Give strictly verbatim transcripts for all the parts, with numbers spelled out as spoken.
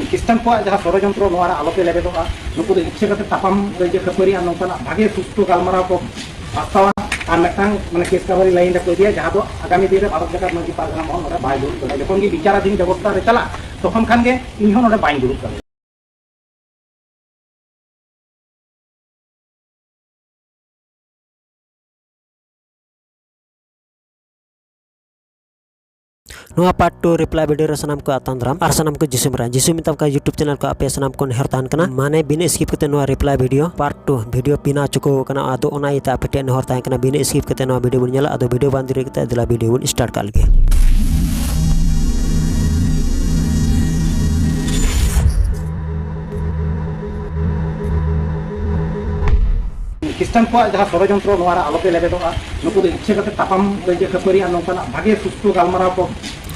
ᱠᱷᱨᱤᱥᱴᱟᱱ ᱠᱚᱣᱟᱜ ᱡᱟᱦᱟᱸ ᱥᱚᱲᱚᱡᱚᱱᱛᱨᱚ, ᱱᱚᱣᱟ ᱨᱮ ᱟᱞᱚᱯᱮ ᱞᱮᱵᱮᱫᱚᱜᱼᱟ᱾ ᱱᱩᱠᱩ ᱫᱚ ᱤᱪᱪᱷᱟᱹ ᱠᱟᱛᱮ ᱛᱟᱯᱟᱢ ᱠᱟᱹᱭᱡᱟᱹ ᱠᱷᱟᱹᱯᱟᱹᱨᱤ ᱟᱨ ᱱᱚᱝᱠᱟᱱᱟᱜ ᱵᱷᱟᱜᱮ ᱥᱩᱥᱛᱷᱚ ᱜᱟᱞᱢᱟᱨᱟᱣ ᱠᱚ ᱵᱟᱥᱛᱟᱣᱟ ᱟᱨ ᱢᱤᱫᱴᱟᱝ ᱢᱟᱱᱮ ᱠᱮᱥ ᱠᱟᱵᱟᱨᱤ ᱞᱟᱭᱤᱱ ᱨᱮᱠᱚ ᱤᱫᱤᱭᱟ, ᱡᱟᱦᱟᱸ ᱫᱚ ᱟᱜᱟᱢᱤ ᱫᱤᱱ ᱨᱮ ᱵᱷᱟᱨᱚᱛ ᱡᱟᱠᱟᱛ ᱢᱟᱹᱡᱷᱤ ᱯᱟᱨᱜᱟᱱᱟ ᱢᱚᱦᱚᱞ ᱱᱚᱰᱮ ᱵᱟᱭ ᱫᱩᱲᱩᱵ ᱫᱟᱲᱮᱭᱟᱜᱼᱟ᱾ ᱡᱚᱠᱷᱚᱱ ᱜᱮ ᱵᱤᱪᱟᱨᱟᱫᱷᱤᱱ ᱵᱮᱵᱚᱥᱛᱷᱟ ᱨᱮ ᱪᱟᱞᱟᱜ, ᱛᱚᱠᱷᱚᱱ ᱠᱷᱟᱱ ᱜᱮ ᱤᱧ ᱦᱚᱸ ᱱᱚᱰᱮ ᱵᱟᱹᱧ ᱫᱩᱲᱩᱵ ᱫᱟᱲᱮᱭᱟᱜᱼᱟ᱾ ᱱᱚᱣᱟ ᱯᱟᱨᱴ ᱴᱩ ᱨᱤᱯᱞᱟᱭ ᱵᱷᱤᱰᱤᱭᱳ ᱨᱮ ᱥᱟᱱᱟᱢ ᱠᱚ ᱟᱛᱟᱝ ᱫᱟᱨᱟᱢ ᱟᱨ ᱥᱟᱱᱟᱢ ᱠᱚ ᱡᱤᱥᱩ ᱢᱟᱨᱟᱝ ᱡᱤᱥᱩ ᱢᱮᱛᱟᱢ ᱠᱟᱱ ᱭᱩᱴᱩᱵᱽ ᱪᱮᱱᱮᱞ ᱠᱚ ᱟᱯᱮ ᱥᱟᱱᱟᱢ ᱠᱚ ᱱᱮᱦᱚᱨ ᱛᱟᱦᱮᱱ ᱠᱟᱱᱟ, ᱢᱟᱱᱮ ᱵᱤᱱᱟᱹ ᱥᱠᱤᱯ ᱠᱟᱛᱮ ᱱᱚᱣᱟ reply video part two video ᱵᱮᱱᱟᱣ ᱪᱩᱠᱟᱹᱣ ᱟᱠᱟᱱᱟ᱾ ᱟᱫᱚ ᱚᱱᱟ ᱤᱭᱟᱹᱛᱮ ᱟᱯᱮ ᱴᱷᱮᱱ ᱱᱮᱦᱚᱨ ᱛᱟᱦᱮᱸ ᱠᱟᱱᱟ, ᱵᱤᱱᱟᱹ ᱥᱠᱤᱯ ᱠᱟᱛᱮ ᱱᱚᱣᱟ ᱵᱷᱤᱰᱤᱭᱳ ᱵᱚᱱ ᱧᱮᱞᱟ᱾ ᱟᱫᱚ ᱵᱷᱤᱰᱤᱭᱳ ᱵᱟᱝ ᱫᱮᱨᱤ ᱠᱟᱛᱮ ᱫᱮᱞᱟ ᱵᱷᱤᱰᱤᱭᱳ ᱵᱚᱱ ᱥᱴᱟᱨᱴ ᱠᱟᱜ ᱞᱮᱜᱮ᱾ ᱠᱷᱨᱤᱥᱴᱟᱱ ᱠᱚᱣᱟᱜ ᱡᱟᱦᱟᱸ ᱥᱚᱲᱚᱡᱚᱱᱛᱨᱚ, ᱱᱚᱣᱟ ᱨᱮ ᱟᱞᱚᱯᱮ ᱞᱮᱵᱮᱫᱚᱜᱼᱟ᱾ ᱱᱩᱠᱩ ᱫᱚ ᱤᱪᱪᱷᱟᱹ ᱠᱟᱛᱮ ᱛᱟᱯᱟᱢ ᱠᱟᱹᱭᱡᱟᱹ ᱠᱷᱟᱹᱯᱟᱹᱨᱤ ᱟᱨ ᱱᱚᱝᱠᱟᱱᱟᱜ ᱵᱷᱟᱜᱮ ᱥᱩᱥᱛᱷᱚ ᱜᱟᱞᱢᱟᱨᱟᱣ ᱠᱚ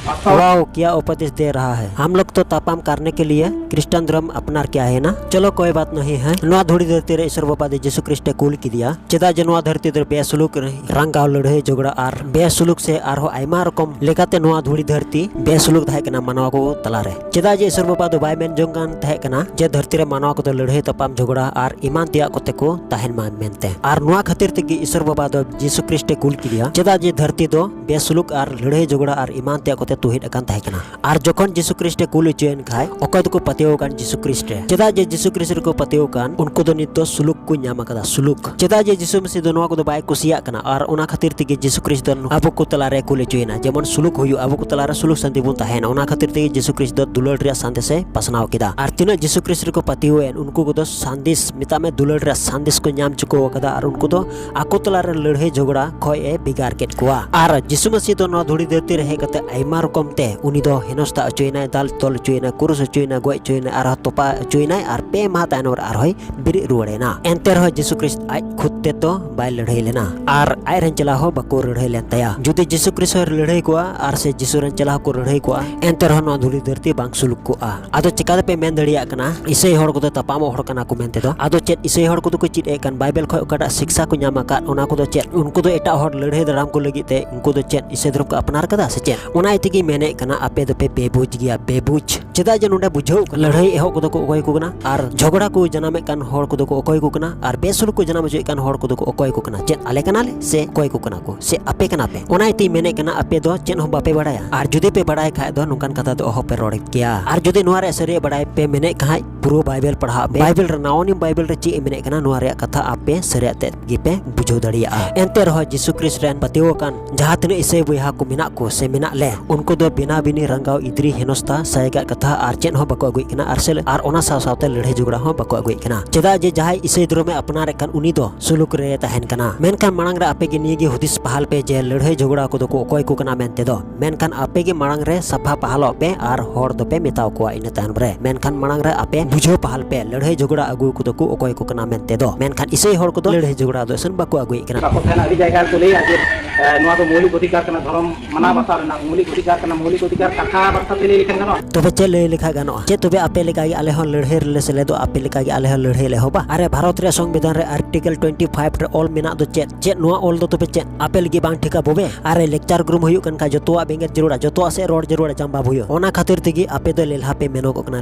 ᱵᱟᱥᱛᱟᱣᱟ᱾ वाओ, क्या उपदेश दे रहा है। हम लोग तो तापाम करने के लिए क्रिश्चियन धर्म अपनार क्या है ना। चलो कोई बात नहीं है। ᱱᱚᱣᱟ ᱫᱷᱩᱲᱤ ᱫᱷᱟᱹᱨᱛᱤ ᱨᱮ ᱤᱥᱚᱨ ᱵᱟᱵᱟ ᱫᱚ ᱡᱤᱥᱩ ᱠᱷᱨᱤᱥᱴᱮ ᱠᱩᱞ ᱠᱮᱫᱮᱭᱟ᱾ ᱪᱮᱫᱟᱜ ᱡᱮ ᱱᱚᱣᱟ ᱫᱷᱟᱹᱨᱛᱤ ᱨᱮ ᱵᱮᱥᱩᱞᱩᱠ ᱨᱟᱝᱜᱟᱣ ᱞᱟᱹᱲᱦᱟᱹᱭ ᱡᱷᱚᱜᱽᱲᱟ ᱟᱨ ᱵᱮᱥᱩᱞᱩᱠ ᱥᱮ ᱟᱨᱦᱚᱸ ᱟᱭᱢᱟ ᱨᱚᱠᱚᱢ ᱞᱮᱠᱟᱛᱮ ᱱᱚᱣᱟ ᱫᱷᱩᱲᱤ ᱫᱷᱟᱹᱨᱛᱤ ᱵᱮᱥᱩᱞᱩᱠ ᱛᱟᱦᱮᱸ ᱠᱟᱱᱟ ᱢᱟᱱᱣᱟ ᱠᱚ ᱛᱟᱞᱟᱨᱮ᱾ ᱪᱮᱫᱟᱜ ᱡᱮ ᱤᱥᱚᱨ ᱵᱟᱵᱟ ᱫᱚ ᱵᱟᱭ ᱢᱮᱱ ᱡᱚᱝ ᱠᱟᱱ ᱛᱟᱦᱮᱸ ᱠᱟᱱᱟ ᱡᱮ ᱫᱷᱟᱹᱨᱛᱤ ᱨᱮ ᱢᱟᱱᱣᱟ ᱠᱚᱫᱚ ᱞᱟᱹᱲᱦᱟᱹᱭ ᱛᱟᱯᱟᱢ ᱡᱷᱚᱜᱽᱲᱟ ᱟᱨ ᱮᱢᱟᱱ ᱛᱮᱭᱟᱜ ᱠᱚᱛᱮ ᱠᱚ ᱛᱟᱦᱮᱱ ᱢᱟ ᱢᱮᱱᱛᱮ᱾ ᱟᱨ ᱱᱚᱣᱟ ᱠᱷᱟᱹᱛᱤᱨ ᱛᱮᱜᱮ ᱤᱥᱚᱨ ᱵᱟᱵᱟ ᱫᱚ ᱡᱤᱥᱩ ᱠᱷᱨᱤᱥᱴᱮ ᱠᱩᱞ ᱠᱮᱫᱮᱭᱟ᱾ ᱪᱮᱫᱟᱜ ᱡᱮ ᱫᱷᱟᱹᱨᱛᱤ ᱫᱚ ᱵᱮᱥᱩᱞᱩᱠ ᱟᱨ ᱞᱟᱹᱲᱦᱟᱹᱭ ᱡᱷᱚᱜᱽᱲᱟ ᱟᱨ ᱮᱢᱟᱱ ᱛᱮᱭᱟᱜ ᱠᱚᱛᱮ ᱛᱩᱦᱤᱫ ᱟᱠᱟᱱ ᱛᱟᱦᱮᱸ ᱠᱟᱱᱟ᱾ ᱟᱨ ᱡᱚᱠᱷᱚᱱ ᱡᱤᱥᱩ ᱠᱷᱨᱤᱥᱴᱮ ᱠᱩᱞ ᱦᱚᱪᱚᱭᱮᱱ ᱠᱷᱟᱡ, ᱚᱠᱚᱭ ᱫᱚᱠᱚ ᱯᱟᱹᱛᱭᱟᱹᱣ ᱟᱠᱟᱱ ᱡᱤᱥᱩ ᱠᱷᱨᱤᱥᱴ ᱨᱮ? ᱪᱮᱫᱟᱜ ᱡᱮ ᱡᱤᱥᱩ ᱠᱷᱨᱤᱥᱴ ᱨᱮᱠᱚ ᱯᱟᱹᱛᱭᱟᱹᱣ ᱟᱠᱟᱱ, ᱩᱱᱠᱩ ᱫᱚ ᱱᱤᱛ ᱫᱚ ᱥᱩᱞᱩᱠ ᱠᱚ ᱧᱟᱢ ᱟᱠᱟᱫᱟ, ᱥᱩᱞᱩᱠ᱾ ᱪᱮᱫᱟᱜ ᱡᱮ ᱡᱤᱥᱩ ᱢᱟᱹᱥᱤᱦ ᱫᱚ ᱱᱚᱣᱟ ᱠᱚᱫᱚ ᱵᱟᱭ ᱠᱩᱥᱤᱭᱟᱜ ᱠᱟᱱᱟ, ᱟᱨ ᱚᱱᱟ ᱠᱷᱟᱹᱛᱤᱨ ᱛᱮᱜᱮ ᱡᱤᱥᱩ ᱠᱷᱨᱤᱥᱴ ᱫᱚ ᱟᱵᱚ ᱠᱚ ᱛᱟᱞᱟᱨᱮ ᱠᱩᱞ ᱦᱚᱪᱚᱭᱮᱱᱟ, ᱡᱮᱢᱚᱱ ᱥᱩᱞᱩᱠ ᱦᱩᱭᱩᱜ, ᱟᱵᱚ ᱠᱚ ᱛᱟᱞᱟᱨᱮ ᱥᱩᱞᱩᱠ ᱥᱟᱱᱛᱤ ᱵᱚᱱ ᱛᱟᱦᱮᱱᱟ᱾ ᱚᱱᱟ ᱠᱷᱟᱹᱛᱤᱨ ᱛᱮᱜᱮ ᱡᱤᱥᱩ ᱠᱷᱨᱤᱥᱴ ᱫᱚ ᱫᱩᱞᱟᱹᱲ ᱨᱮᱭᱟᱜ ᱥᱟᱸᱫᱮᱥᱮ ᱯᱟᱥᱱᱟᱣ ᱠᱮᱫᱟ᱾ ᱟᱨ ᱛᱤᱱᱟᱹᱜ ᱡᱤᱥᱩ ᱠᱷᱨᱤᱥᱴ ᱨᱮᱠᱚ ᱯᱟᱹᱛᱭᱟᱹᱣ ᱮᱱ, ᱩᱱᱠᱩ ᱠᱚᱫᱚ ᱥᱟᱸᱫᱮᱥ, ᱢᱮᱛᱟᱜ ᱢᱮ, ᱫᱩᱞᱟᱹᱲ ᱨᱮᱭᱟᱜ ᱥᱟᱸᱫᱮᱥ ᱠᱚ ᱧᱟᱢ ᱪᱩᱠᱟᱹᱣ ᱟᱠᱟᱫᱟ, ᱟᱨ ᱩᱱᱠᱩ ᱫᱚ ᱟᱠᱚ ᱛᱟᱞᱟᱨᱮ ᱞᱟᱹᱲᱦᱟᱹᱭ ᱡᱷᱚᱜᱽᱲᱟ ᱠᱷᱚᱡ ᱮ ᱵᱷᱮᱜᱟᱨ ᱠᱮᱫ ᱠᱚᱣᱟ᱾ ᱟᱨ ᱡᱤᱥᱩ ᱢᱟᱹᱥᱤᱦ ᱫᱚ ᱱᱚᱣᱟ ᱫᱷᱩᱲᱤ ᱫᱷᱟᱹᱨᱛᱤ ᱨᱮ ᱦᱮᱡ ᱠᱟᱛᱮ ᱟᱭᱢᱟ ᱨᱚᱠᱚᱢ ᱛᱮ ᱩᱱᱤ ᱫᱚ ᱦᱮᱱᱚᱥᱛᱟ ᱦᱚᱪᱚᱭᱮᱱᱟᱭ, ᱫᱟᱞ ᱛᱚᱞ ᱦᱚᱪᱚᱭᱮᱱᱟᱭ, ᱠᱩᱨᱩᱥ ᱦᱚᱪᱚᱭᱮᱱᱟᱭ, ᱜᱚᱡ ᱦᱚᱪᱚᱭᱮᱱᱟᱭ, ᱟᱨᱦᱚᱸ ᱛᱚᱯᱟ ᱦᱚᱪᱚᱭᱮᱱᱟᱭ, ᱟᱨ ᱯᱮ ᱢᱟᱦᱟ ᱛᱟᱭᱱᱚᱢ ᱨᱮ ᱟᱨᱦᱚᱸᱭ ᱵᱮᱨᱮᱫ ᱨᱩᱣᱟᱹᱲᱮᱱᱟ᱾ ᱮᱱᱛᱮ ᱨᱮᱦᱚᱸ ᱡᱤᱥᱩ ᱠᱷᱨᱤᱥᱴ ᱟᱡ ᱠᱷᱩᱫ ᱛᱮᱫᱚ ᱵᱟᱭ ᱞᱟᱹᱲᱦᱟᱹᱭ ᱞᱮᱱᱟ, ᱟᱨ ᱟᱡ ᱨᱮᱱ ᱪᱮᱞᱟ ᱦᱚᱸ ᱵᱟᱠᱚ ᱞᱟᱹᱲᱦᱟᱹᱭ ᱞᱮᱱ ᱛᱟᱭᱟ᱾ ᱡᱩᱫᱤ ᱡᱤᱥᱩ ᱠᱷᱨᱤᱥᱴ ᱦᱚᱸ ᱞᱟᱹᱲᱦᱟᱹᱭ ᱠᱚᱜᱼᱟ ᱟᱨ ᱥᱮ ᱡᱤᱥᱩ ᱨᱮᱱ ᱪᱮᱞᱟ ᱦᱚᱸᱠᱚ ᱞᱟᱹᱲᱦᱟᱹᱭ ᱠᱚᱜᱼᱟ, ᱮᱱᱛᱮ ᱨᱮᱦᱚᱸ ᱱᱚᱣᱟ ᱫᱷᱩᱲᱤ ᱫᱷᱟᱹᱨᱛᱤ ᱵᱟᱝ ᱥᱩᱞᱩᱠ ᱠᱚᱜᱼᱟ᱾ ᱟᱫᱚ ᱪᱮᱠᱟ ᱛᱮᱯᱮ ᱢᱮᱱ ᱫᱟᱲᱮᱭᱟᱜ ᱠᱟᱱᱟ ᱤᱥᱟᱹᱭ ᱦᱚᱲ ᱠᱚᱫᱚ ᱛᱟᱯᱟᱢᱚᱜ ᱦᱚᱲ ᱠᱟᱱᱟ ᱠᱚ ᱢᱮᱱᱛᱮ ᱫᱚ? ᱟᱫᱚ ᱪᱮᱫ ᱤᱥᱟᱹᱭ ᱦᱚᱲ ᱠᱚᱫᱚ ᱠᱚ ᱪᱮᱫ ᱮᱫ ᱠᱟᱱ? ᱵᱟᱭᱵᱮᱞ ᱠᱷᱚᱡ ᱚᱠᱟᱴᱟᱜ ᱥᱤᱠᱥᱟ ᱠᱚ ᱧᱟᱢ ᱟᱠᱟᱫ, ᱚᱱᱟ ᱠᱚᱫᱚ ᱪᱮᱫ? ᱩᱱᱠᱩ ᱫᱚ ᱮᱴᱟᱜ ᱦᱚᱲ ᱞᱟᱹᱲᱦᱟᱹᱭ ᱫᱟᱨᱟᱢ ᱠᱚ ᱞᱟᱹᱜᱤᱫ ᱛᱮ ᱩᱱᱠᱩ ᱫᱚ ᱪᱮᱫ ᱤᱥᱟᱹᱭ ᱫᱷᱚᱨᱚᱢ ᱠᱚ ᱟᱯᱱᱟᱨ ᱠᱟᱫᱟ ᱥᱮ ᱪᱮᱫ? ᱚᱱᱟ ᱤᱭᱟᱹᱛᱮ ᱠᱤ ᱢᱮᱱᱮᱫ ᱠᱟᱱᱟ ᱟᱯᱮ ᱫᱚᱯᱮ ᱵᱮᱵᱩᱡᱽ ᱜᱮᱭᱟ, ᱵᱮᱵᱩᱡᱽ᱾ ᱪᱮᱫᱟᱜ ᱡᱮ ᱱᱚᱰᱮ ᱵᱩᱡᱷᱟᱹᱣ ᱠᱟᱱᱟ ᱞᱟᱹᱲᱦᱟᱹᱭ ᱮᱦᱚᱵ ᱠᱚᱫᱚ ᱠᱚ ᱚᱠᱚᱭ ᱠᱚ ᱠᱟᱱᱟ, ᱟᱨ ᱡᱷᱚᱜᱽᱲᱟ ᱠᱚ ᱡᱟᱱᱟᱢᱮᱫ ᱠᱟᱱ ᱦᱚᱲ ᱠᱚᱫᱚ ᱠᱚ ᱚᱠᱚᱭ ᱠᱚ ᱠᱟᱱᱟ, ᱟᱨ ᱵᱮᱥᱩᱞᱩᱠ ᱠᱚ ᱡᱟᱱᱟᱢ ᱦᱚᱪᱚᱭᱮᱫ ᱠᱟᱱ ᱦᱚᱲ ᱠᱚᱫᱚ ᱠᱚ ᱚᱠᱚᱭ ᱠᱚ ᱠᱟᱱᱟ? ᱪᱮᱫ ᱟᱞᱮ ᱠᱟᱱᱟᱞᱮ ᱥᱮ ᱚᱠᱚᱭ ᱠᱚ ᱠᱟᱱᱟ ᱠᱚ ᱥᱮ ᱟᱯᱮ ᱠᱟᱱᱟ ᱯᱮ? ᱚᱱᱟ ᱤᱭᱟᱹᱛᱮᱧ ᱢᱮᱱᱮᱫ ᱠᱟᱱᱟ ᱟᱯᱮ ᱫᱚ ᱪᱮᱫ ᱦᱚᱸ ᱵᱟᱯᱮ ᱵᱟᱲᱟᱭᱟ, ᱟᱨ ᱡᱩᱫᱤ ᱯᱮ ᱵᱟᱲᱟᱭ ᱠᱷᱟᱡ ᱫᱚ ᱱᱚᱝᱠᱟᱱ ᱠᱟᱛᱷᱟ ᱫᱚ ᱚᱦᱚ ᱯᱮ ᱨᱚᱲ ᱠᱮᱭᱟ᱾ ᱟᱨ ᱡᱩᱫᱤ ᱱᱚᱣᱟ ᱨᱮᱭᱟᱜ ᱥᱟᱹᱨᱤᱭᱟᱜ ᱵᱟᱲᱟᱭ ᱯᱮ ᱢᱮᱱᱮᱫ ᱠᱷᱟᱡ ᱯᱩᱨᱟᱹ ᱵᱟᱭᱵᱮᱞ ᱯᱟᱲᱦᱟᱜ ᱯᱮ᱾ ᱵᱟᱭᱵᱮᱞ ᱨᱮ ᱱᱟᱣᱟ ᱱᱤᱭᱚᱢ ᱵᱟᱭᱵᱮᱞ ᱨᱮ ᱪᱮᱫ ᱮ ᱢᱮᱱᱮᱫ ᱠᱟᱱᱟ ᱱᱚᱣᱟ ᱨᱮᱭᱟᱜ ᱠᱟᱛᱷᱟ ᱟᱯᱮ ᱥᱟᱹᱨᱤᱭᱟᱜ ᱛᱮᱫ ᱜᱮᱯᱮ ᱵᱩᱡᱷᱟᱹᱣ ᱫᱟᱲᱮᱭᱟᱜᱼᱟ᱾ ᱮᱱᱛᱮ ᱨᱮᱦᱚᱸ ᱡᱤᱥᱩ ᱠᱨᱤᱥᱴ ᱨᱮᱱ ᱯᱟᱹᱛᱭᱟᱹᱣ ᱟᱠᱟᱱ ᱡᱟᱦᱟᱸ ᱛᱤᱱᱟᱹᱜ ᱤᱥᱟᱹᱭ ᱵᱚᱭᱦᱟ ᱠᱚ ᱢᱮᱱᱟᱜ ᱠᱚ ᱥᱮ ᱢᱮᱱᱟᱜ ᱞᱮ, ᱩᱱᱠᱩ ᱫᱚ ᱵᱮᱱᱟ ᱵᱤᱱᱤ ᱨᱟᱸᱜᱟᱣ ᱤᱫᱽᱨᱤ ᱦᱮᱱᱚᱥᱛᱟ ᱥᱟᱭᱜᱟᱜ ᱠᱟᱛᱷᱟ ᱟᱨ ᱪᱮᱫ ᱦᱚᱸ ᱵᱟᱠᱚ ᱟᱹᱜᱩᱭᱮᱫ ᱠᱟᱱᱟ, ᱟᱨ ᱥᱮ ᱟᱨ ᱚᱱᱟ ᱥᱟᱶ ᱥᱟᱶᱛᱮ ᱞᱟᱹᱲᱦᱟᱹᱭ ᱡᱷᱚᱜᱽᱲᱟ ᱦᱚᱸ ᱵᱟᱠᱚ ᱟᱹᱜᱩᱭᱮᱫ ᱠᱟᱱᱟ᱾ ᱪᱮᱫᱟᱜ ᱡᱮ ᱡᱟᱦᱟᱸᱭ ᱤᱥᱟᱹᱭ ᱫᱷᱚᱨᱚᱢᱮ ᱟᱯᱱᱟᱨᱮᱫ ᱠᱟᱱ ᱩᱱᱤ ᱫᱚ ᱥᱩᱞᱩᱠ ᱨᱮ ᱛᱟᱦᱮᱱ ᱠᱟᱱᱟ᱾ ᱢᱮᱱᱠᱷᱟᱱ ᱢᱟᱲᱟᱝ ᱨᱮ ᱟᱯᱮ ᱜᱮ ᱱᱤᱭᱟᱹ ᱜᱮ ᱦᱩᱫᱤᱥ ᱯᱟᱦᱟᱞ ᱯᱮ ᱡᱮ ᱞᱟᱹᱲᱦᱟᱹᱭ ᱡᱷᱚᱜᱽᱲᱟ ᱠᱚᱫᱚ ᱠᱚ ᱚᱠᱚᱭ ᱠᱚ ᱠᱟᱱᱟ ᱢᱮᱱᱛᱮ ᱫᱚ᱾ ᱢᱮᱱᱠᱷᱟᱱ ᱟᱯᱮ ᱜᱮ ᱢᱟᱲᱟᱝ ᱨᱮ ᱥᱟᱯᱷᱟ ᱯᱟᱦᱟᱞᱚᱜ ᱯᱮ ᱟᱨ ᱦᱚᱲ ᱫᱚᱯᱮ ᱢᱮᱛᱟᱣ ᱠᱚᱣᱟ ᱤᱱᱟᱹ ᱛᱟᱭᱚᱢ ᱨᱮ᱾ ᱢᱮᱱᱠᱷᱟᱱ ᱢᱟᱲᱟᱝ ᱨᱮ ᱟᱯᱮ ᱵᱩᱡᱷᱟᱹᱣ ᱯᱟᱦᱟᱞ ᱯᱮ ᱞᱟᱹᱲᱦᱟᱹᱭ ᱡᱷᱚᱜᱽᱲᱟ ᱟᱹᱜᱩ ᱠᱚᱫᱚ ᱠᱚ ᱚᱠᱚᱭ ᱠᱚ ᱠᱟᱱᱟ ᱢᱮᱱᱛᱮ ᱫᱚ᱾ ᱢᱮᱱᱠᱷᱟᱱ ᱤᱥᱟᱹᱭ ᱦᱚᱲ ᱠᱚᱫᱚ ᱞᱟᱹᱲᱦᱟᱹᱭ ᱡᱷᱚᱜᱽᱲᱟ ᱫᱚ ᱮᱥᱮᱱ ᱵᱟᱠᱚ ᱟᱹᱜᱩᱭᱮᱫ ᱠᱟᱱᱟ᱾ ᱵᱟᱠᱚ ᱛᱟᱦᱮᱱᱟ, ᱟᱹᱰᱤ ᱡᱟᱭᱜᱟ ᱨᱮᱠᱚ ᱞᱟᱹᱭᱟ ᱡᱮ, ᱮ, ᱱᱚᱣᱟ ᱫᱚ ᱢᱳᱣᱞᱤᱠ ᱚᱫᱷᱤᱠᱟᱨ ᱠᱟᱱᱟ, ᱫᱷᱚᱨᱚᱢ ᱢᱟᱱᱟᱣ ᱵᱟᱛᱟᱣ ᱨᱮᱱᱟᱜ ᱢᱳᱣᱞᱤᱠ ᱚᱫᱷᱤᱠᱟᱨ ᱠᱟᱱᱟ, ᱢᱳᱣᱞᱤᱠ ᱚᱫᱷᱤᱠᱟᱨ ᱠᱟᱛᱷᱟ ᱵᱟᱨᱛᱟ ᱛᱮ ᱞᱟᱹᱭ ᱞᱮᱠᱷᱟᱱ ᱜᱟᱱᱚᱜᱼᱟ᱾ ᱛᱚᱵᱮ ᱪᱮᱫ ᱞᱟᱹᱭ ᱞᱮᱠᱷᱟᱱ ᱜᱟᱱᱚᱜᱼᱟ? ᱪᱮᱫ ᱛᱚᱵᱮ ᱟᱯᱮ ᱞᱮᱠᱟᱜᱮ ᱟᱞᱮ ᱦᱚᱸ ᱞᱟᱹᱲᱦᱟᱹᱭ ᱨᱮᱞᱮ ᱥᱮᱞᱮᱫᱚᱜᱼᱟ, ᱟᱯᱮ ᱞᱮᱠᱟᱜᱮ ᱟᱞᱮ ᱦᱚᱸ ᱞᱟᱹᱲᱦᱟᱹᱭ ᱞᱮ ᱮᱦᱚᱵᱟ? ᱟᱨᱮ, ᱵᱷᱟᱨᱚᱛ ᱨᱮᱭᱟᱜ ᱥᱚᱝᱵᱤᱫᱷᱟᱱ ᱨᱮ ᱟᱨᱴᱤᱠᱮᱞ ᱴᱩᱭᱮᱱᱴᱤ ᱯᱷᱟᱭᱤᱵᱷ ᱨᱮ ᱚᱞ ᱢᱮᱱᱟᱜ ᱫᱚ ᱪᱮᱫ? ᱪᱮᱫ ᱱᱚᱣᱟ ᱚᱞ ᱫᱚ ᱛᱚᱵᱮ ᱪᱮᱫ ᱟᱯᱮ ᱞᱟᱹᱜᱤᱫ ᱵᱟᱝ ᱴᱷᱤᱠᱟ ᱵᱚᱵᱮ? ᱟᱨᱮ, ᱞᱮᱠᱪᱟᱨ ᱜᱨᱩᱢ ᱦᱩᱭᱩᱜ ᱠᱟᱱ ᱠᱷᱟᱡ ᱡᱚᱛᱚᱣᱟᱜ ᱵᱮᱸᱜᱮᱫ ᱡᱟᱹᱨᱩᱲᱟ, ᱡᱚᱛᱚᱣᱟᱜ ᱥᱮᱫ ᱨᱚᱲ ᱡᱟᱹᱨᱩᱲᱟ, ᱡᱟᱢᱵᱟ ᱵᱷᱩᱭᱟᱹ᱾ ᱚᱱᱟ ᱠᱷᱟᱹᱛᱤᱨ ᱛᱮᱜᱮ ᱟᱯᱮ ᱫᱚ ᱞᱮᱞᱦᱟ ᱯᱮ ᱢᱮᱱᱚᱜᱚᱜ ᱠᱟᱱᱟ,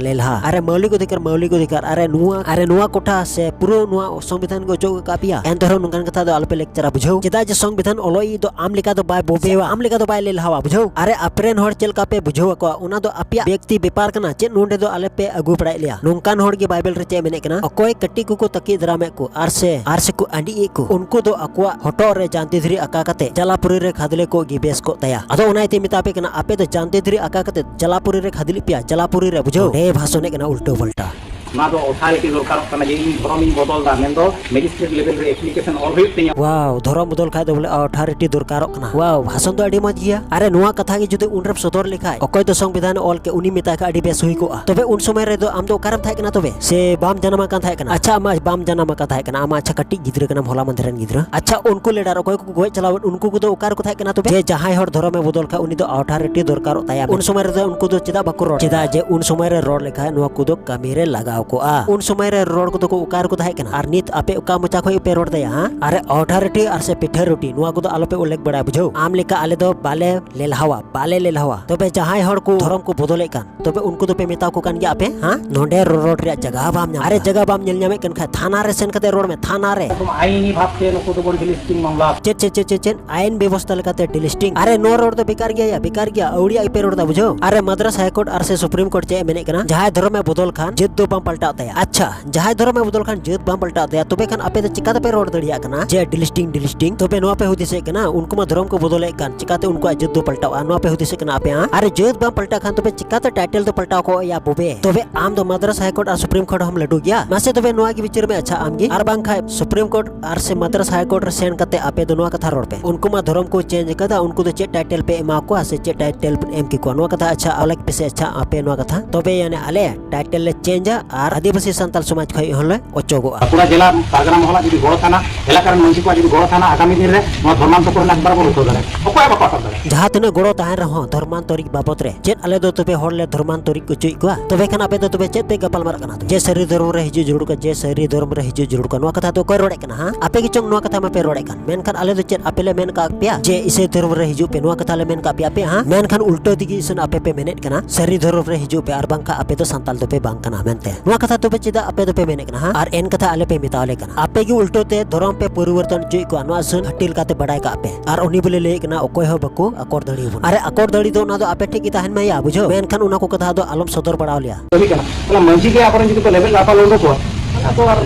ᱞᱮᱞᱦᱟ᱾ ᱟᱨᱮ, ᱢᱟᱹᱣᱞᱤᱠ ᱚᱫᱷᱤᱠᱟᱨ, ᱢᱟᱹᱣᱞᱤᱠ ᱚᱫᱷᱤᱠᱟᱨ, ᱟᱨᱮ ᱱᱚᱣᱟ, ᱟᱨᱮ ᱱᱚᱣᱟ ᱠᱚᱴᱷᱟ ᱥᱮ ᱯᱩᱨᱟᱹ ᱱᱚᱣᱟ ᱥᱚᱝᱵᱤᱫᱷᱟᱱ ᱜᱮ ᱚᱪᱚᱜ ᱟᱠᱟᱫ ᱯᱮᱭᱟ᱾ ᱮᱱᱛᱮ ᱨᱮᱦᱚᱸ ᱱᱚᱝᱠᱟᱱ ᱠᱟᱛᱷᱟ ᱫᱚ ᱟᱞᱚᱯᱮ ᱞᱮᱠᱪᱟᱨᱟ, ᱵᱩᱡᱷᱟᱹᱣ? ᱪᱮᱫᱟᱜ ᱡᱮ ᱥᱚᱝᱵᱤᱫᱷᱟᱱ ᱚᱞᱚᱜ ᱤᱡ ᱫᱚ ᱟᱢ ᱞᱮᱠᱟ ᱫᱚ ᱵᱟᱭ ᱵᱚᱵᱮᱣᱟ, ᱟᱢ ᱞᱮᱠᱟ ᱫᱚ ᱵᱟᱭ ᱞᱮᱞᱦᱟᱣᱟ, ᱵᱩᱡᱷᱟᱹᱣ? ᱟᱨᱮ, ᱟᱯᱮ ᱨᱮᱱ ᱦᱚᱲ ᱪᱮᱫ ᱞᱮᱠᱟ ᱯᱮ ᱵᱩᱡᱷᱟᱹᱣ ᱟᱠᱚᱣᱟ, ᱚᱱᱟ ᱫᱚ ᱟᱯᱮᱭᱟᱜ ᱵᱮᱠᱛᱤ ᱵᱮᱯᱟᱨ ᱠᱟᱱᱟ᱾ ᱪᱮᱫ ᱱᱚᱰᱮ ᱫᱚ ᱟᱞᱮ ᱯᱮ ᱟᱹᱜᱩ ᱵᱟᱲᱟᱭᱮᱫ ᱞᱮᱭᱟ? ᱱᱚᱝᱠᱟᱱ ᱦᱚᱲ ᱜᱮ ᱵᱟᱭᱵᱮᱞ ᱨᱮ ᱪᱮᱫ ᱮ ᱢᱮᱱᱮᱫ ᱠᱟᱱᱟ? ᱚᱠᱚᱭ ᱠᱟᱹᱴᱤᱡ ᱠᱚᱠᱚ ᱛᱟᱹᱠᱤᱡ ᱫᱟᱨᱟᱢᱮᱫ ᱠᱚ ᱟᱨ ᱥᱮ, ᱟᱨ ᱥᱮ ᱠᱚ ᱟᱹᱰᱤᱭᱮᱫ ᱠᱚ, ᱩᱱᱠᱩ ᱫᱚ ᱟᱠᱚᱣᱟᱜ ᱦᱚᱴᱚᱜ ᱨᱮ ᱡᱟᱱᱛᱤ ᱫᱷᱤᱨᱤ ᱟᱠᱟ ᱠᱟᱛᱮ ᱡᱟᱞᱟᱯᱩᱨᱤ ᱨᱮ ᱠᱷᱟᱫᱽᱞᱮ ᱠᱚ ᱜᱮ ᱵᱮᱥ ᱠᱚᱜ ᱛᱟᱭᱟ᱾ ᱟᱫᱚ ᱚᱱᱟ ᱤᱭᱟᱹᱛᱮ ᱢᱮᱛᱟ ᱯᱮ ᱠᱟᱱᱟ, ᱟᱯᱮ ᱫᱚ ᱡᱟᱱᱛᱤ ᱫᱷᱤᱨᱤ ᱟᱠᱟ ᱠᱟᱛᱮ ᱡᱟᱞᱟᱯᱩᱨᱤ ᱨᱮ ᱠᱷᱟᱫᱽᱞᱮᱜ ᱯᱮᱭᱟ, ᱡᱟᱞᱟᱯᱩᱨᱤ ᱨᱮ, ᱵᱩᱡᱷᱟᱹᱣ? ᱱᱚᱰᱮ ᱵᱷᱟᱥᱚᱱᱮᱫ ᱠᱟᱱᱟ ᱩᱞᱴᱟᱹ ᱯᱟᱞᱴᱟ᱾ ᱱᱚᱣᱟ ᱫᱚ ᱚᱛᱷᱟᱨᱤᱴᱤ ᱫᱚᱨᱠᱟᱨᱚᱜ ᱠᱟᱱᱟ ᱡᱮ ᱤᱧ ᱫᱷᱚᱨᱚᱢᱤᱧ ᱵᱚᱫᱚᱞ ᱫᱟ, ᱢᱮᱱᱫᱚ ᱢᱮᱡᱤᱥᱴᱨᱮᱴ ᱞᱮᱵᱮᱞ ᱨᱮ ᱮᱯᱞᱤᱠᱮᱥᱚᱱ ᱚᱞ ᱦᱩᱭᱩᱜ ᱛᱤᱧᱟ᱾ ᱣᱟᱣ, ᱫᱷᱚᱨᱚᱢ ᱵᱚᱫᱚᱞ ᱠᱷᱟᱡ ᱫᱚ ᱵᱚᱞᱮ ᱚᱛᱷᱟᱨᱤᱴᱤ ᱫᱚᱨᱠᱟᱨᱚᱜ ᱠᱟᱱᱟ᱾ ᱣᱟᱣ, ᱵᱷᱟᱥᱚᱱ ᱫᱚ ᱟᱹᱰᱤ ᱢᱚᱡᱽ ᱜᱮᱭᱟ᱾ ᱟᱨᱮ, ᱱᱚᱣᱟ ᱠᱟᱛᱷᱟ ᱜᱮ ᱡᱩᱫᱤ ᱩᱱᱨᱮᱢ ᱥᱚᱫᱚᱨ ᱞᱮᱠᱷᱟᱡ, ᱚᱠᱚᱭ ᱫᱚ ᱥᱚᱝᱵᱤᱫᱷᱟᱱ ᱚᱞ ᱠᱮ ᱩᱱᱤ ᱢᱮᱛᱟᱭ ᱠᱷᱟᱡ ᱟᱹᱰᱤ ᱵᱮᱥ ᱦᱩᱭ ᱠᱚᱜᱼᱟ᱾ ᱛᱚᱵᱮ ᱩᱱ ᱥᱚᱢᱚᱭ ᱨᱮᱫᱚ ᱟᱢ ᱫᱚ ᱚᱠᱟᱨᱮᱢ ᱛᱟᱦᱮᱸ ᱠᱟᱱᱟ ᱛᱚᱵᱮ? ᱥᱮ ᱵᱟᱢ ᱡᱟᱱᱟᱢ ᱟᱠᱟᱱ ᱛᱟᱦᱮᱸ ᱠᱟᱱᱟ? ᱟᱪᱪᱷᱟ, ᱟᱢ ᱢᱟ ᱵᱟᱢ ᱡᱟᱱᱟᱢ ᱟᱠᱟᱱ ᱛᱟᱦᱮᱸ ᱠᱟᱱᱟ, ᱟᱢ ᱢᱟ ᱟᱪᱪᱷᱟ ᱠᱟᱹᱴᱤᱡ ᱜᱤᱫᱽᱨᱟᱹ ᱠᱟᱱᱟᱢ, ᱦᱚᱞᱟ ᱢᱟᱫᱷᱮᱨ ᱨᱮᱱ ᱜᱤᱫᱽᱨᱟᱹ᱾ ᱟᱪᱪᱷᱟ, ᱩᱱᱠᱩ ᱞᱮᱰᱟᱨ ᱚᱠᱚᱭ ᱠᱚ ᱜᱚᱡ ᱪᱟᱞᱟᱣᱮᱱ, ᱩᱱᱠᱩ ᱠᱚᱫᱚ ᱚᱠᱟ ᱨᱮᱠᱚ ᱛᱟᱦᱮᱸ ᱠᱟᱱᱟ ᱛᱚᱵᱮ? ᱡᱮ ᱡᱟᱦᱟᱸᱭ ᱦᱚᱲ ᱫᱷᱚᱨᱚᱢᱮ ᱵᱚᱫᱚᱞ ᱠᱷᱟᱡ ᱩᱱᱤ ᱫᱚ ᱚᱛᱷᱟᱨᱤᱴᱤ ᱫᱚᱨᱠᱟᱨᱚᱜ ᱛᱟᱭᱟ᱾ ᱩᱱ ᱥᱚᱢᱚᱭ ᱨᱮᱫᱚ ᱩᱱᱠᱩ ᱫᱚ ᱪᱮᱫᱟᱜ ᱵᱟᱠᱚ ᱨᱚᱲ? ᱪᱮᱫᱟᱜ ᱡᱮ ᱩᱱ ᱥᱚᱢᱚᱭ ᱨᱮ ᱨᱚᱲ ᱞᱮᱠᱷᱟᱡ ᱱᱚᱣᱟ ᱠᱚᱫᱚ ᱠᱟᱹᱢᱤ ᱨᱮ ᱞᱟᱜᱟᱣ ᱠᱚᱜᱼᱟ᱾ ᱩᱱ ᱥᱚᱢᱚᱭ ᱨᱮ ᱨᱚᱲ ᱠᱚᱫᱚ ᱠᱚ ᱚᱠᱟ ᱨᱮᱠᱚ ᱛᱟᱦᱮᱸ ᱠᱟᱱᱟ? ᱟᱨ ᱱᱤᱛ ᱟᱯᱮ ᱚᱠᱟ ᱢᱚᱪᱟ ᱠᱷᱚᱱ ᱯᱮ ᱨᱚᱲ ᱫᱟᱭᱟ, ᱦᱟᱸ? ᱟᱨᱮ, ᱚᱴᱷᱟ ᱨᱩᱴᱤ ᱟᱨ ᱥᱮ ᱯᱤᱴᱷᱟᱹ ᱨᱩᱴᱤ, ᱱᱚᱣᱟ ᱠᱚᱫᱚ ᱟᱞᱚᱯᱮ ᱩᱞᱞᱮᱠᱷ ᱵᱟᱲᱟᱭᱟ, ᱵᱩᱡᱷᱟᱹᱣ? ᱟᱢ ᱞᱮᱠᱟ ᱟᱞᱮ ᱫᱚ ᱵᱟᱞᱮ ᱞᱮᱞᱦᱟᱣᱟ, ᱵᱟᱞᱮ ᱞᱮᱞᱦᱟᱣᱟ᱾ ᱛᱚᱵᱮ ᱡᱟᱦᱟᱸᱭ ᱦᱚᱲ ᱠᱚ ᱫᱷᱚᱨᱚᱢ ᱠᱚ ᱵᱚᱫᱚᱞᱮᱫ ᱠᱟᱱ, ᱛᱚᱵᱮ ᱩᱱᱠᱩ ᱫᱚᱯᱮ ᱢᱮᱛᱟ ᱠᱚ ᱠᱟᱱ ᱜᱮᱭᱟ ᱟᱯᱮ, ᱦᱟᱸ? ᱱᱚᱰᱮ ᱨᱚᱲ ᱨᱮᱭᱟᱜ ᱡᱟᱭᱜᱟ ᱦᱚᱸ ᱵᱟᱢ ᱧᱟᱢ ᱟᱨᱮ, ᱮᱫᱟ᱾ ᱡᱟᱭᱜᱟ ᱵᱟᱢ ᱧᱮᱞ ᱧᱟᱢᱮᱫ ᱠᱟᱱ ᱠᱷᱟᱡ ᱛᱷᱟᱱᱟ ᱨᱮ ᱥᱮᱱ ᱠᱟᱛᱮ ᱨᱚᱲ ᱢᱮ, ᱛᱷᱟᱱᱟ ᱨᱮ᱾ ᱮᱠᱫᱚᱢ ᱟᱭᱤᱱᱤ ᱵᱷᱟᱵ ᱛᱮ ᱱᱩᱠᱩ ᱫᱚᱵᱚᱱ delisting ᱢᱟᱢᱞᱟ᱾ ᱪᱮᱫ, ᱪᱮᱫ, ᱪᱮᱫ, ᱪᱮᱫ, ᱪᱮᱫ? ᱟᱭᱤᱱ ᱵᱮᱵᱚᱥᱛᱟ ᱞᱮᱠᱟᱛᱮ delisting? ᱟᱨᱮ, ᱱᱚᱣᱟ ᱨᱚᱲ ᱫᱚ ᱵᱮᱠᱟᱨ ᱜᱮᱭᱟ ᱭᱟ, ᱵᱮᱠᱟᱨ ᱜᱮᱭᱟ, ᱟᱹᱣᱲᱤᱭᱟᱜ ᱜᱮᱯᱮ ᱨᱚᱲ ᱮᱫᱟ, ᱵᱩᱡᱷᱟᱹᱣ? ᱟᱨᱮ, ᱢᱟᱫᱽᱨᱟᱥ High Court ᱟᱨ ᱥᱮ Supreme Court ᱪᱮᱫ ᱮ ᱢᱮᱱᱮᱫ ᱠᱟᱱᱟ? ᱡᱟᱦᱟᱸᱭ ᱫᱷᱚᱨᱚᱢ ᱮ ᱵᱚᱫᱚᱞ ᱠᱷᱟᱱ ᱡᱟᱹᱛ ᱫᱚ ᱵᱟᱢ ᱯᱟᱞᱴᱟᱣ ᱛᱟᱭᱟ᱾ ᱟᱪᱪᱷᱟ, ᱡᱟᱦᱟᱸᱭ ᱫᱷᱚᱨᱚᱢ ᱮ ᱵᱚᱫᱚᱞ ᱠᱷᱟᱱ ᱡᱟᱹᱛ ᱵᱟᱢ ᱯᱟᱞᱴᱟᱣ ᱛᱟᱭᱟ, ᱛᱚᱵᱮ ᱠᱷᱟᱱ ᱟᱯᱮ ᱫᱚ ᱪᱤᱠᱟ ᱛᱮᱯᱮ ᱨᱚᱲ ᱫᱟᱲᱮᱭᱟᱜ ᱠᱟᱱᱟ ᱡᱮ delisting, delisting? ᱛᱚᱵᱮ ᱱᱚᱣᱟ ᱯᱮ ᱦᱩᱫᱤᱥᱮᱫ ᱠᱟᱱᱟ, ᱩᱱᱠᱩ ᱢᱟ ᱫᱷᱚᱨᱚᱢ ᱠᱚ ᱵᱚᱫᱚᱞᱮᱫ ᱠᱟᱱ, ᱪᱤᱠᱟᱛᱮ ᱩᱱᱠᱩᱣᱟᱜ ᱡᱟᱹᱛ ᱫᱚ ᱯᱟᱞᱴᱟᱣᱼᱟ? ᱱᱚᱣᱟ ᱯᱮ ᱦᱩᱫᱤᱥᱮᱫ ᱠᱟᱱᱟ ᱟᱯᱮ, ᱦᱟᱸ? ᱟᱨᱮ, ᱡᱟᱹᱛ ᱵᱟᱢ ᱯᱟᱞᱴᱟᱣ ᱠᱷᱟᱱ ᱛᱚᱵᱮ ᱪᱤᱠᱟᱛᱮ title ᱫᱚ ᱯᱟᱞᱴᱟᱣ ᱠᱚᱜ ᱭᱟ ᱵᱚᱵᱮ? ᱛᱚᱵᱮ ᱟᱢ ᱫᱚ ᱢᱟᱫᱽᱨᱟᱥ High Court ᱟᱨ Supreme Court ᱦᱚᱸᱢ ᱞᱟᱹᱰᱩ ᱜᱮᱭᱟ? ᱢᱟᱥᱮ ᱛᱚᱵᱮ ᱱᱚᱣᱟ ᱜᱮ ᱵᱤᱪᱟᱹᱨ ᱢᱮ, ᱟᱪᱪᱷᱟ, ᱟᱢ ᱜᱮ᱾ ᱟᱨ ᱵᱟᱝᱠᱷᱟᱡ Supreme Court ᱟᱨ ᱥᱮ ᱢᱟᱫᱽᱨᱟᱥ High Court ᱨᱮ ᱥᱮᱱ ᱠᱟᱛᱮ ᱟᱯᱮ ᱫᱚ ᱱᱚᱣᱟ ᱠᱟᱛᱷᱟ ᱨᱚᱲ ᱯᱮ, ᱩᱱᱠᱩ ᱢᱟ ᱫᱷᱚᱨᱚᱢ ᱠᱚ change ᱟᱠᱟᱫᱟ, ᱩᱱᱠᱩ ᱫᱚ ᱪᱮᱫ title ᱯᱮ ᱮᱢᱟ ᱠᱚᱣᱟ ᱥᱮ ᱪᱮᱫ title ᱯᱮ ᱮᱢ ᱠᱮᱠᱚᱣᱟ? ᱱᱚᱣᱟ ᱠᱟᱛᱷᱟ, ᱟᱪᱪᱷᱟ, ᱟᱞᱮ ᱯᱮᱥᱮ, ᱟᱪᱪᱷᱟ, ᱟᱯᱮ ᱱᱚᱣᱟ ᱠᱟᱛᱷᱟ, ᱛᱚᱵᱮ ᱭᱟᱱᱮ ᱟᱞᱮ title ᱞᱮ changeᱟ ᱟᱨ ᱟᱹᱫᱤᱵᱟᱹᱥᱤ ᱥᱟᱱᱛᱟᱞ ᱥᱚᱢᱟᱡᱽ ᱠᱷᱚᱱ ᱦᱚᱸᱞᱮ ᱚᱪᱚᱜᱚᱜᱼᱟ᱾ ᱵᱟᱸᱠᱩᱲᱟ ᱡᱮᱞᱟ ᱯᱟᱨᱜᱟᱱᱟ ᱢᱚᱦᱚᱞᱟᱜ ᱡᱩᱫᱤ ᱜᱚᱲᱚ ᱛᱟᱦᱮᱱᱟ, ᱮᱞᱟᱠᱟ ᱨᱮᱱ ᱢᱟᱹᱡᱷᱤ ᱠᱚᱣᱟᱜ ᱡᱩᱫᱤ ᱜᱚᱲᱚ ᱛᱟᱦᱮᱱᱟ, ᱟᱜᱟᱢᱤ ᱫᱤᱱ ᱨᱮ ᱱᱚᱣᱟ ᱫᱷᱚᱨᱢᱟᱱᱛᱚ ᱠᱚᱨᱮᱱᱟᱜ ᱮᱠᱵᱟᱨ ᱵᱚᱱ ᱩᱴᱷᱟᱹᱣ ᱫᱟᱲᱮᱭᱟᱜᱼᱟ᱾ ᱚᱠᱚᱭ ᱦᱚᱸ ᱵᱟᱠᱚ ᱟᱴᱚᱠ ᱫᱟᱲᱮᱭᱟᱜᱼᱟ᱾ ᱡᱟᱦᱟᱸ ᱛᱤᱱᱟᱹᱜ ᱜᱚᱲᱚ ᱛᱟᱦᱮᱱ ᱨᱮᱦᱚᱸ ᱫᱷᱚᱨᱢᱟᱱᱛᱚᱨᱤᱠ ᱵᱟᱵᱚᱛ ᱨᱮ, ᱪᱮᱫ ᱟᱞᱮ ᱫᱚ ᱛᱚᱵᱮ ᱦᱚᱲ ᱞᱮ ᱫᱷᱚᱨᱢᱟᱱᱛᱚᱨᱤᱠ ᱚᱪᱚᱭᱮᱫ ᱠᱚᱣᱟ? ᱛᱚᱵᱮ ᱠᱷᱟᱱ ᱟᱯᱮ ᱫᱚ ᱛᱚᱵᱮ ᱪᱮᱫ ᱯᱮ ᱜᱟᱯᱟᱞ ᱢᱟᱨᱟᱜ ᱠᱟᱱᱟ? ᱡᱮ ᱥᱟᱹᱨᱤ ᱫᱷᱚᱨᱚᱢ ᱨᱮ ᱦᱤᱡᱩᱜ ᱡᱟᱹᱨᱩᱲ ᱠᱟᱱᱟ, ᱡᱮ ᱥᱟᱹᱨᱤ ᱫᱷᱚᱨᱚᱢ ᱨᱮ ᱦᱤᱡᱩᱜ ᱡᱟᱹᱨᱩᱲ ᱠᱟᱱᱟ, ᱱᱚᱣᱟ ᱠᱟᱛᱷᱟ ᱫᱚ ᱚᱠᱚᱭ ᱨᱚᱲᱮᱫ ᱠᱟᱱᱟ, ᱦᱟᱸ? ᱟᱯᱮ ᱜᱮ ᱪᱚᱝ ᱱᱚᱣᱟ ᱠᱟᱛᱷᱟ ᱢᱟᱯᱮ ᱨᱚᱲᱮᱫ ᱠᱟᱱ, ᱢᱮᱱᱠᱷᱟᱱ ᱟᱞᱮ ᱫᱚ ᱪᱮᱫ ᱟᱯᱮ ᱞᱮ ᱢᱮᱱ ᱠᱟᱜ ᱯᱮᱭᱟ ᱡᱮ ᱤᱥᱟᱹᱭ ᱫᱷᱚᱨᱚᱢ ᱨᱮ ᱦᱤᱡᱩᱜ ᱯᱮ? ᱱᱚᱣᱟ ᱠᱟᱛᱷᱟ ᱞᱮ ᱢᱮᱱ ᱠᱟᱜ ᱯᱮᱭᱟ ᱟᱯᱮ, ᱦᱟᱸ? ᱢᱮᱱᱠᱷᱟᱱ ᱩᱞᱴᱟᱹ ᱛᱮᱜᱮ ᱤᱥᱟᱹᱱ ᱟᱯᱮ ᱯᱮ ᱢᱮᱱᱮᱫ ᱠᱟᱱᱟ, ᱥᱟᱹᱨᱤ ᱫᱷᱚᱨᱚᱢ ᱨᱮ ᱦᱤᱡᱩᱜ ᱯᱮ, ᱟᱨ ᱵᱟᱝᱠᱷᱟᱱ ᱟᱯᱮ ᱫᱚ ᱥᱟᱱᱛᱟᱞ ᱫᱚᱯᱮ ᱵᱟᱝ ᱠᱟᱱᱟ ᱢᱮᱱᱛᱮ᱾ ᱱᱚᱣᱟ ᱠᱟᱛᱷᱟ ᱛᱚᱵᱮ ᱪᱮᱫᱟᱜ ᱟᱯᱮ ᱫᱚᱯᱮ ᱢᱮᱱᱮᱫ ᱠᱟᱱᱟ, ᱦᱟᱸ? ᱟᱨ ᱮᱱ ᱠᱟᱛᱷᱟ ᱟᱞᱮ ᱯᱮ ᱢᱮᱛᱟᱣᱟᱞᱮ ᱠᱟᱱᱟ? ᱟᱯᱮ ᱜᱮ ᱩᱞᱴᱟᱹ ᱛᱮ ᱫᱷᱚᱨᱚᱢ ᱯᱮ ᱯᱚᱨᱤᱵᱚᱨᱛᱚᱱ ᱦᱚᱪᱚᱭᱮᱫ ᱠᱚᱣᱟ, ᱱᱚᱣᱟ ᱤᱥᱟᱹᱱ ᱦᱟᱹᱴᱤᱞ ᱠᱟᱛᱮ ᱵᱟᱰᱟᱭ ᱠᱟᱜ ᱯᱮ᱾ ᱟᱨ ᱩᱱᱤ ᱵᱚᱞᱮ ᱞᱟᱹᱭᱮᱫ ᱠᱟᱱᱟ, ᱚᱠᱚᱭ ᱦᱚᱸ ᱵᱟᱠᱚ ᱟᱠᱚᱨ ᱫᱟᱲᱮᱭᱟᱵᱚᱱᱟ᱾ ᱟᱨᱮ, ᱟᱠᱚᱨ ᱫᱟᱲᱮ ᱫᱚ ᱚᱱᱟ ᱫᱚ ᱟᱯᱮ ᱴᱷᱮᱡ ᱜᱮ ᱛᱟᱦᱮᱱ ᱢᱟ ᱭᱟ, ᱵᱩᱡᱷᱟᱹᱣ? ᱢᱮᱱᱠᱷᱟᱱ ᱚᱱᱟ ᱠᱚ ᱠᱟᱛᱷᱟ ᱫᱚ ᱟᱞᱚᱢ ᱥᱚᱫᱚᱨ ᱵᱟᱲᱟᱣ ᱞᱮᱭᱟ᱾ ᱠᱟᱹᱢᱤ ᱠᱟᱱᱟ᱾ ᱚᱱᱟ ᱢᱟᱹᱡᱷᱤ ᱜᱮ ᱟᱵᱚᱨᱮᱱ ᱡᱩᱫᱤ ᱠᱚ ᱞᱮᱵᱮᱫ ᱞᱟᱯᱟᱞ ᱩᱰᱩᱠᱚᱜᱼᱟ, ᱚᱱᱟ ᱫᱚ ᱟᱨ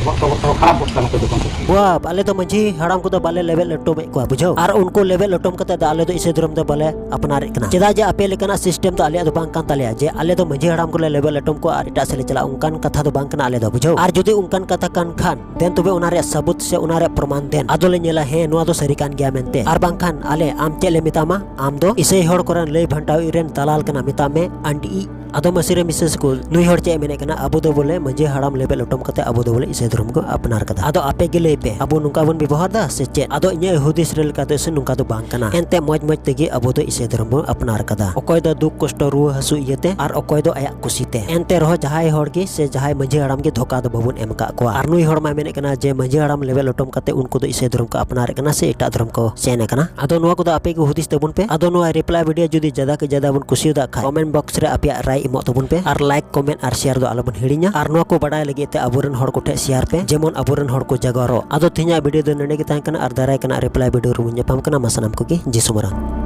ᱵᱚᱠᱛᱚᱵᱚ ᱫᱚ ᱠᱷᱟᱨᱟᱯ ᱵᱚᱠᱛᱟ ᱱᱩᱠᱩ ᱫᱚ ᱵᱟᱝ᱾ ᱵᱟᱵ, ᱟᱞᱮ ᱫᱚ ᱢᱟᱹᱡᱷᱤ ᱦᱟᱲᱟᱢ ᱠᱚᱫᱚ ᱵᱟᱞᱮ ᱞᱮᱵᱮᱫ ᱞᱮᱴᱚᱢᱮᱫ ᱠᱚᱣᱟ, ᱵᱩᱡᱷᱟᱹᱣ? ᱟᱨ ᱩᱱᱠᱩ ᱞᱮᱵᱮᱫ ᱞᱮᱴᱚᱢ ᱠᱟᱛᱮ ᱫᱚ ᱟᱞᱮ ᱫᱚ ᱤᱥᱟᱹᱭ ᱫᱷᱚᱨᱚᱢ ᱫᱚ ᱵᱟᱞᱮ ᱟᱯᱱᱟᱨᱮᱫ ᱠᱟᱱᱟ᱾ ᱪᱮᱫᱟᱜ ᱡᱮ ᱟᱯᱮ ᱞᱮᱠᱟᱱᱟᱜ system ᱫᱚ ᱟᱞᱮᱭᱟᱜ ᱫᱚ ᱵᱟᱝ ᱠᱟᱱ ᱛᱟᱞᱮᱭᱟ, ᱡᱮ ᱟᱞᱮ ᱫᱚ ᱢᱟᱹᱡᱷᱤ ᱦᱟᱲᱟᱢ ᱠᱚᱞᱮ ᱞᱮᱵᱮᱫ ᱞᱮᱴᱚᱢ ᱠᱚᱣᱟ ᱟᱨ ᱮᱴᱟᱜ ᱥᱮᱫ ᱞᱮ ᱪᱟᱞᱟᱜᱼᱟ, ᱚᱱᱠᱟᱱ ᱠᱟᱛᱷᱟ ᱫᱚ ᱵᱟᱝ ᱠᱟᱱᱟ ᱟᱞᱮ ᱫᱚ, ᱵᱩᱡᱷᱟᱹᱣ? ᱟᱨ ᱡᱩᱫᱤ ᱚᱱᱠᱟᱱ ᱠᱟᱛᱷᱟ ᱠᱟᱱ ᱠᱷᱟᱱ, then ᱛᱚᱵᱮ ᱚᱱᱟ ᱨᱮᱭᱟᱜ ᱥᱟᱹᱵᱩᱛ ᱥᱮ ᱚᱱᱟ ᱨᱮᱭᱟᱜ ᱯᱨᱚᱢᱟᱱ then ᱟᱫᱚ ᱞᱮ ᱧᱮᱞᱟ, ᱦᱮᱸ, ᱱᱚᱣᱟ ᱫᱚ ᱥᱟᱹᱨᱤ ᱠᱟᱱ ᱜᱮᱭᱟ ᱢᱮᱱᱛᱮ᱾ ᱟᱨ ᱵᱟᱝᱠᱷᱟᱱ ᱟᱞᱮ ᱟᱢ ᱪᱮᱫ ᱞᱮ ᱢᱮᱛᱟᱢᱟ, ᱟᱢ ᱫᱚ ᱤᱥᱟᱹᱭ ᱦᱚᱲ ᱠᱚᱨᱮᱱ ᱞᱟᱹᱭ ᱵᱷᱟᱱᱴᱟᱣᱤᱡ ᱨᱮᱱ ᱫᱟᱞᱟᱞ ᱠᱟᱱᱟ ᱢᱮᱛᱟᱜ ᱢᱮ, ᱟᱱᱰᱤ ᱟᱫᱚ ᱢᱟᱹᱥᱤ ᱨᱮ ᱢᱤᱥᱮᱥ ᱠᱚ, ᱱᱩᱭ ᱦᱚᱲ ᱪᱮᱫ ᱮ ᱢᱮᱱᱮᱫ ᱠᱟᱱᱟ, ᱟᱵᱚ ᱫᱚ ᱵᱚᱞᱮ ᱢᱟᱹᱡᱷᱤ ᱦᱟᱲᱟᱢ ᱞᱮᱵᱮᱫ ᱞᱚᱴᱚᱢ ᱠᱟᱛᱮ ᱟᱵᱚ ᱫᱚ ᱵᱚᱞᱮ ᱤᱥᱟᱹᱭ ᱫᱷᱚᱨᱚᱢ ᱠᱚ ᱟᱯᱱᱟᱨ ᱠᱟᱫᱟ᱾ ᱟᱫᱚ ᱟᱯᱮ ᱜᱮ ᱞᱟᱹᱭ ᱯᱮ, ᱟᱵᱚ ᱱᱚᱝᱠᱟ ᱵᱚᱱ ᱵᱮᱵᱚᱦᱟᱨ ᱫᱟ ᱥᱮ ᱪᱮᱫ? ᱟᱫᱚ ᱤᱧᱟᱹᱜ ᱦᱩᱫᱤᱥ ᱨᱮ ᱞᱮᱠᱟ ᱛᱮ ᱥᱮ ᱱᱚᱝᱠᱟ ᱫᱚ ᱵᱟᱝ ᱠᱟᱱᱟ᱾ ᱮᱱᱛᱮ ᱢᱚᱡᱽ ᱢᱚᱡᱽ ᱛᱮᱜᱮ ᱟᱵᱚ ᱫᱚ ᱤᱥᱟᱹᱭ ᱫᱷᱚᱨᱚᱢ ᱵᱚᱱ ᱟᱯᱱᱟᱨ ᱠᱟᱫᱟ᱾ ᱚᱠᱚᱭ ᱫᱚ ᱫᱩᱠ ᱠᱚᱥᱴᱚ ᱨᱩᱣᱟᱹ ᱦᱟᱹᱥᱩ ᱤᱭᱟᱹᱛᱮ, ᱟᱨ ᱚᱠᱚᱭ ᱫᱚ ᱟᱭᱟᱜ ᱠᱩᱥᱤ ᱛᱮ᱾ ᱮᱱᱛᱮ ᱨᱮᱦᱚᱸ ᱡᱟᱦᱟᱸᱭ ᱦᱚᱲ ᱜᱮ ᱥᱮ ᱡᱟᱦᱟᱸᱭ ᱢᱟᱹᱡᱷᱤ ᱦᱟᱲᱟᱢ ᱜᱮ ᱫᱷᱳᱠᱟ ᱫᱚ ᱵᱟᱵᱚᱱ ᱮᱢ ᱟᱠᱟᱫ ᱠᱚᱣᱟ᱾ ᱟᱨ ᱱᱩᱭ ᱦᱚᱲ ᱢᱟᱭ ᱢᱮᱱᱮᱫ ᱠᱟᱱᱟ ᱡᱮ ᱢᱟᱹᱡᱷᱤ ᱦᱟᱲᱟᱢ ᱞᱮᱵᱮᱫ ᱞᱚᱴᱚᱢ ᱠᱟᱛᱮ ᱩᱱᱠᱩ ᱫᱚ ᱤᱥᱟᱹᱭ ᱫᱷᱚᱨᱚᱢ ᱠᱚ ᱟᱯᱱᱟᱨᱮᱫ ᱠᱟᱱᱟ ᱥᱮ ᱮᱴᱟᱜ ᱫᱷᱚᱨᱚᱢ ᱠᱚ ᱥᱮᱱ ᱟᱠᱟᱱᱟ᱾ ᱟᱫᱚ ᱱᱚᱣᱟ ᱠᱚᱫᱚ ᱟᱯᱮ ᱜᱮ ᱦᱩᱫᱤᱥ ᱛᱟᱵᱚᱱ ᱯᱮ᱾ ᱟᱫᱚ ᱱᱚᱣᱟ reply video ᱡᱩᱫᱤ ᱡᱟᱫᱟ ᱠᱮ ᱡᱟᱫᱟ ᱵᱚᱱ ᱠᱩᱥᱤᱭᱟᱫᱟ ᱠᱷᱟᱡ, comment box ᱨᱮ ᱟᱯᱮᱭᱟᱜ ᱨᱟᱭ ᱮᱢᱚᱜ ᱛᱟᱵᱚᱱ ᱯᱮ, ᱟᱨ like, comment ᱟᱨ share ᱫᱚ ᱟᱞᱚᱵᱚᱱ ᱦᱤᱲᱤᱧᱟ᱾ ᱟᱨ ᱱᱚᱣᱟ ᱠᱚ ᱵᱟᱰᱟᱭ ᱞᱟᱹᱜᱤᱫ ᱛᱮ ᱟᱵᱚᱨᱮᱱ ᱦᱚᱲ ᱠᱚᱴᱷᱮᱱ share ᱯᱮ, ᱡᱮᱢᱚᱱ ᱟᱵᱚᱨᱮᱱ ᱦᱚᱲ ᱠᱚ ᱡᱟᱜᱟᱨᱚᱜ᱾ ᱟᱫᱚ ᱛᱮᱦᱮᱧᱟᱜ video ᱫᱚ ᱱᱚᱰᱮ ᱜᱮ ᱛᱟᱦᱮᱸ ᱠᱟᱱᱟ, ᱟᱨ ᱫᱟᱨᱟᱭ ᱠᱟᱱᱟ reply video ᱨᱮᱵᱚᱱ ᱧᱟᱯᱟᱢ ᱠᱟᱱᱟ᱾ ᱢᱟ ᱥᱟᱱᱟᱢ ᱠᱚᱜᱮ ᱡᱤᱥᱩ ᱢᱟᱨᱟᱝ᱾